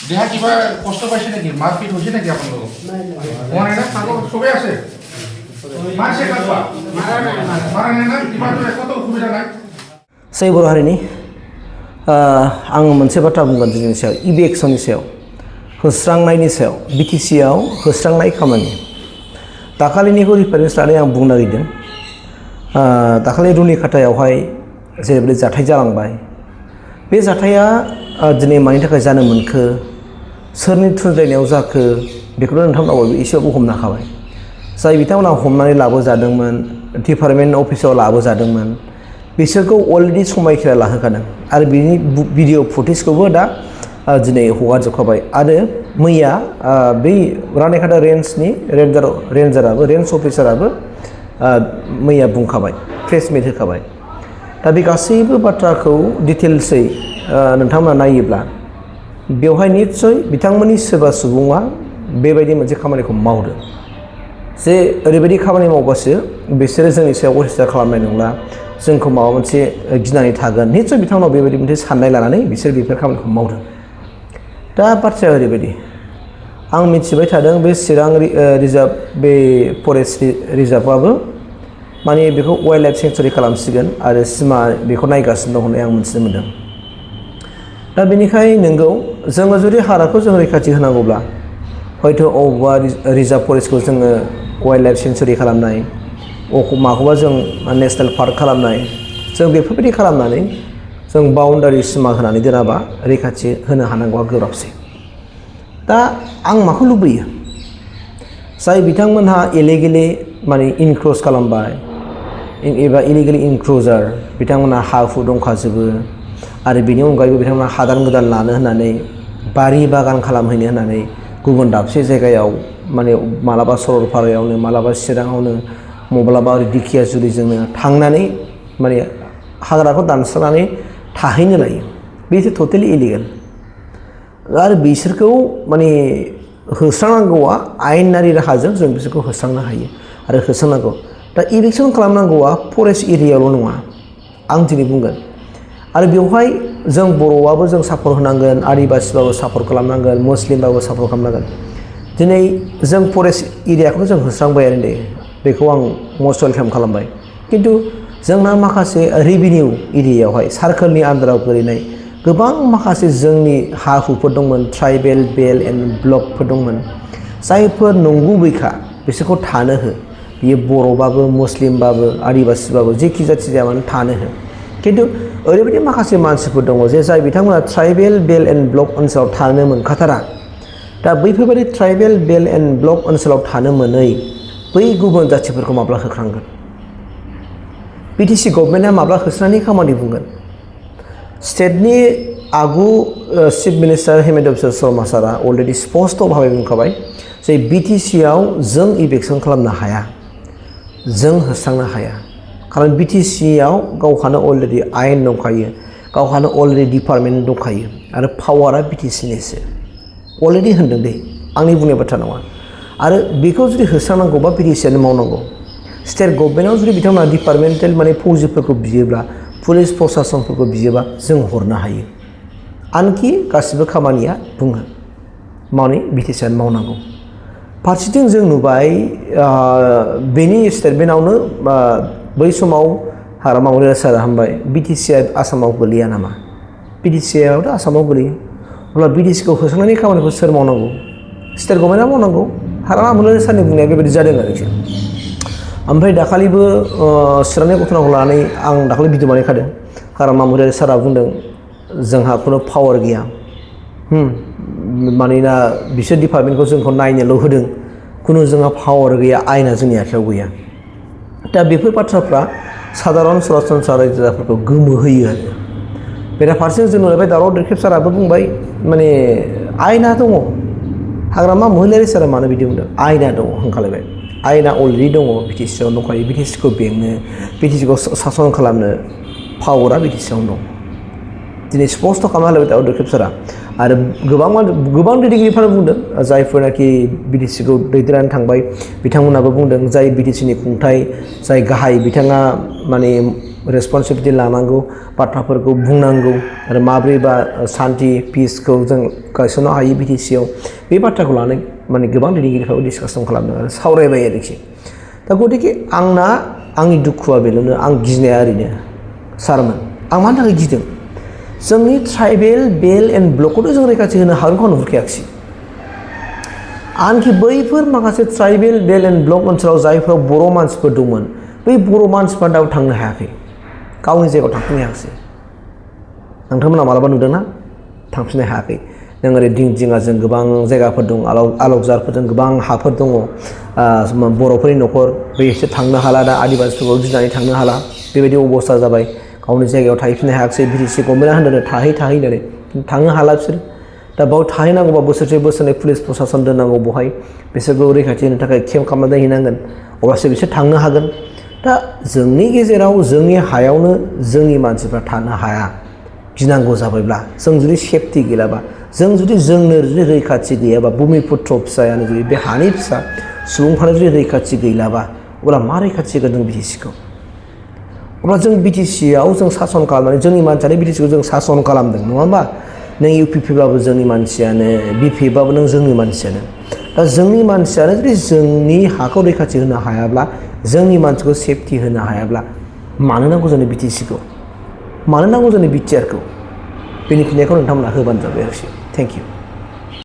দেহা কিবা কষ্ট পাইছে নেকি মারপিট হৈছে নেকি আপোনালোক হোৱা নাই না চাব চবেই আছে মাৰছে কাকবা মাৰা নাই না কিবা একোতো অসুবিধা নাই সেই बर' हारिनि आं मोनसे बाथ्रा बुंगोन जोंनि सायाव इलेक्सननि सायाव होस्रांनायनि सायाव बिटिसिआव होस्रांनाय खामानि दाखालिनिखौ रिफारेन्स लानानै आं बुंनो नागिरदों दाखालि रुनिखाथायावहाय जेरैबायदि जाथाय जालांबाय बे जाथाया दिनै मानि थाखाय जानो मोनखो सोरनि थुनज्लायनायाव जाखो बेखौनो नोंथांमोनाबो एसेबाबो हमनो हाखाबाय जाय बिथांमोना हमनानै लाबोजादोंमोन डिपार्टमेन्ट अफिसाव लाबोजादोंमोन बिसोरखौ अलरेडि समायखिरा लाहोखादों आरो बिनि भिडिअ फुटेजखौबो दा दिनै हगारजोबखाबाय आरो मैया बै रानिखाथा रेन्जनि रेन्जाराबो रेन्ज अफिसाराबो मैया बुंखाबाय प्रेस मिट होखाबाय दा बे गासैबो बाथ्राखौ डिटेल्सै नोंथांमोना नायोब्ला बेवहाय निस्सय बिथांमोननि सोरबा सुबुङा बेबायदि मोनसे खामानिखौ मावदों जे ओरैबायदि खामानि मावबासो बिसोरो जोंनि सायाव अत्याचार खालामनाय नंला जोंखौ माबा मोनसे गिनानै थागोन निस्सय बिथांमोनाव बेबायदि मोनसे साननाय लानानै बिसोर बेफोर खामानिखौ मावदों दा बाथ्राया ओरैबायदि आं मिथिबाय थादों बे चिरां रिजार्भ बे फरेस्ट रिजार्भआबो माने बेखौ वाइल्ड लाइफ सेंक्सुरि खालामसिगोन आरो सिमा बेखौ नायगासिनो दं होननानै आं मिथिनो मोन्दों दा बेनिखाय नोंगौ जोङो जुदि हाग्राखौ जों रैखाथि होनांगौब्ला हयथ' अबेबा रिजार्भ फरेस्टखौ जोङो वाइल्ड लाइफ सेंक्सुरि खालामनाय माखौबा जों नेसनेल पार्क खालामनाय जों बेफोरबायदि खालामनानै जों बाउन्डारि सिमा होनानै दोनाबा रैखाथि होनो हानांगौआ गोब्राबसै दा आं माखौ लुबैयो जाय बिथांमोनहा इलिगेलि माने इनक्रोच खालामबाय एबा इलिगेलि इनक्रोजार बिथांमोनहा हा हु दंखाजोबो आरो बेनि अनगायैबो बिथांमोना हादान गोदान लानो होननानै बारि बागान खालामहैनो होननानै गुबुन दाबसे जायगायाव माने मालाबा सरलपारायावनो मालाबा चिराङावनो माब्लाबा दिखियाजुलिजोंनो थांनानै माने हाग्राखौ दानस्रांनानै थाहैनो लायो बेसो टटेलि इलिगेल आरो बिसोरखौ माने होस्रांनांगौआ आयेनारि राहाजों जों बिसोरखौ होस्रांनो हायो आरो होस्रांनांगौ दा इलेक्सन खालामनांगौआ फरेस्ट एरियायावल' नङा आं दिनै बुंगोन आरो बेवहाय जों बर'आबो जों सापर्ट होनांगोन आदिबासिबाबो सापर्ट खालामनांगोन मुस्लिमबाबो सापर्ट खालामनांगोन दिनै जों फरेस्ट एरियाखौनो जों होस्रांबायानो दे बेखौ आं मस्ट वेलकाम खालामबाय खिन्थु जोंना माखासे रेभिनिउ एरियायावहाय सार्कोलनि आन्दाराव गोलैनाय गोबां माखासे जोंनि हा हुफोर दंमोन ट्राइबेल बेल्ट एन्ड ब्लकफोर दंमोन जायफोर नंगुबैखा बिसोरखौ थानो हो बियो बर'बाबो मुस्लिमबाबो आदिबासिबाबो जेखि जाथि जाया मानो थानो हो खिन्थु ओरैबायदि माखासे मानसिफोर दङ जे जाय बिथांमोना ट्राइबेल बेल्ट एन्ड ब्लक ओनसोलाव थानो मोनखाथारा दा बैफोरबायदि ट्राइबेल बेल्ट एन्ड ब्लक ओनसोलाव थानो मोनै बै गुबुन जाथिफोरखौ माब्ला होख्रांगोन बिटिसि गभर्नमेन्टआ माब्ला होस्रांनायनि खामानि बुंगोन स्टेटनि आगु चिफ मिनिस्टार हेमन्त बिश्व शर्मा सारा अलरेडि स्पस्ट भाबै बुंखाबाय जे बिटिसिआव जों इलेक्सन खालामनो हाया जों होस्रांनो हाया खारन बिटिसिआव गावहानो अलरेडि आयेन दंखायो गावहानो अलरेडि डिपार्टमेन्ट दंखायो आरो पावारा बिटिसिनिसो अलरेडि होनदों दे आंनि बुंनाय बाथ्रा नङा आरो बेखौ जुदि होस्रांनांगौबा बिटिसिआनो मावनांगौ स्टेट गभर्नमेन्टआव जुदि बिथांमोना डिपार्टमेन्टेल माने फौजिफोरखौ बियोब्ला पुलिस प्रशासनफोरखौ बियोबा जों हरनो हायो आनखि गासिबो खामानिया बुङो माने बिटिसिआनो मावनांगौ फारसेथिं जों नुबाय बेनि स्टेटमेन्टआवनो बै समाव हाग्रामा महिलारि सारा हामबाय बिटिसिआ आसामाव गोलैया नामा बिटिसिआथ' आसामाव गोलैयो अब्ला बिटिसिखौ होस्रांनायनि खामानिखौ सोर मावनांगौ स्टेट गभर्नमेन्टआ मावनांगौ हाग्रामा महिलारि सारनि बुंनाया बेबायदि जादों आरोखि ओमफ्राय दाखालिबो चिरांनि घटनाखौ लानानै आं दाखालि भिडिअ बानायखादों हाग्रामा महिलारि सारा बुंदों जोंहा खुनु पावार गैया मानोना बिसोर डिपार्टमेन्टखौ जोंखौ नायनोल' होदों खुनु जोंहा पावार गैया आयेना जोंनि आखायाव गैया दा बेफोर बाथ्राफ्रा साधारन सरासनस्रा रायजो राजाफोरखौ गोमोहोयो आरो बेराफारसे जों नुबाय दावराव देरखेब साराबो बुंबाय माने आयेना दङ हाग्रामा महिलारि सारा मानो बिदि बुंदों आयेना दङ होनखालायबाय आयेना अलरेडि दङ बिटिसिआव दंखायो बिटिसिखौ बेंनो बिटिसिखौ सासन खालामनो पावारा बिटिसिआवनो दं दिनै स्पस्ट खालामना होलायबाय दावराव देरखेब सारा आरो गोबां दैदेनगिरिफोरा बुंदों जायफोरनाखि बिटिसिखौ दैदेननानै थांबाय बिथांमोनाबो बुंदों जाय बिटिसिनि खुंथाय जाय गाहाय बिथाङा माने रेसपन्सिबिलिटि लानांगौ बाथ्राफोरखौ बुंनांगौ आरो माब्रैबा शान्ति पिसखौ जों गायसननो हायो बिटिसिआव बे बाथ्राखौ लानानै माने गोबां दैदेनगिरिफ्राबो डिसकासन खालामदों आरो सावरायबाय आरोखि दा गतिके आंनि दुखुआ बेल'नो आं गिनाया ओरैनो सारमोन आं मानि थाखाय गिदों जोंनि ट्राइबेल बेल्ट एन्ड ब्लकखौथ' जों रैखाथि होनो हागोनखौ आं नुहुरखायाखिसै आनखि बैफोर माखासे ट्राइबेल बेल्ट एन्ड ब्लक ओनसोलाव जायफोराव बर' मानसिफोर दंमोन बै बर' मानसिफ्रा दाबो थांनो हायाखै गावनि जायगायाव थांफिननो हायाखिसै नोंथांमोना मालाबा नुदोंना थांफिननो हायाखै नों ओरै दिंदिङाजों गोबां जायगाफोर दं आलौजारफोरजों गोबां हाफोर दङ बर'फोरनि न'खर बिसोर थांनो हाला दा आदिबासिफोरखौ गिनानै थांनो हाला बेबायदि अबस्था जाबाय गावनि जायगायाव थाहैफिननो हायाखिसै बिटिसि गभर्नमेन्टआ होनदों थाहै होननानै थांनो हाला बिसोर दा बाव थाहैनांगौबा बोसोरनै पुलिस प्रसासन दोननांगौ बहाय बिसोरखौ रैखाथि होनो थाखाय केम्प खालामना दोनहैनांगोन अब्लासो बिसोर थांनो हागोन दा जोंनि गेजेराव जोंनि हायावनो जोंनि मानसिफ्रा थानो हाया गिनांगौ जाबायब्ला जों जुदि सेफटि गैलाबा जों जुदि जोंनो जुदि रैखाथि गैयाबा बुमिपुत्र फिसायानो जुदि बे हानि फिसा सुबुंफ्रानो जुदि रैखाथि गैलाबा अब्ला मा रैखाथि होगोन जों बिटिसिखौ अब्ला जों बिटिसिआव जों सासन खालामनानै जोंनि मानसियानो बिटिसिखौ जों सासन खालामदों नङा होमबा नों इउपिपिबाबो जोंनि मानसियानो बिपिएफबाबो नों जोंनि मानसियानो दा जोंनि मानसियानो जुदि जोंनि हाखौ रैखाथि होनो हायाब्ला जोंनि मानसिखौ सेफटि होनो हायाब्ला मानो नांगौ जोंनो बिटिसिखौ मानो नांगौ जोंनो बिटिआरखौ बेनि फिननायखौ नोंथांमोना होबानो जाबाय आरोखि थेंक इउ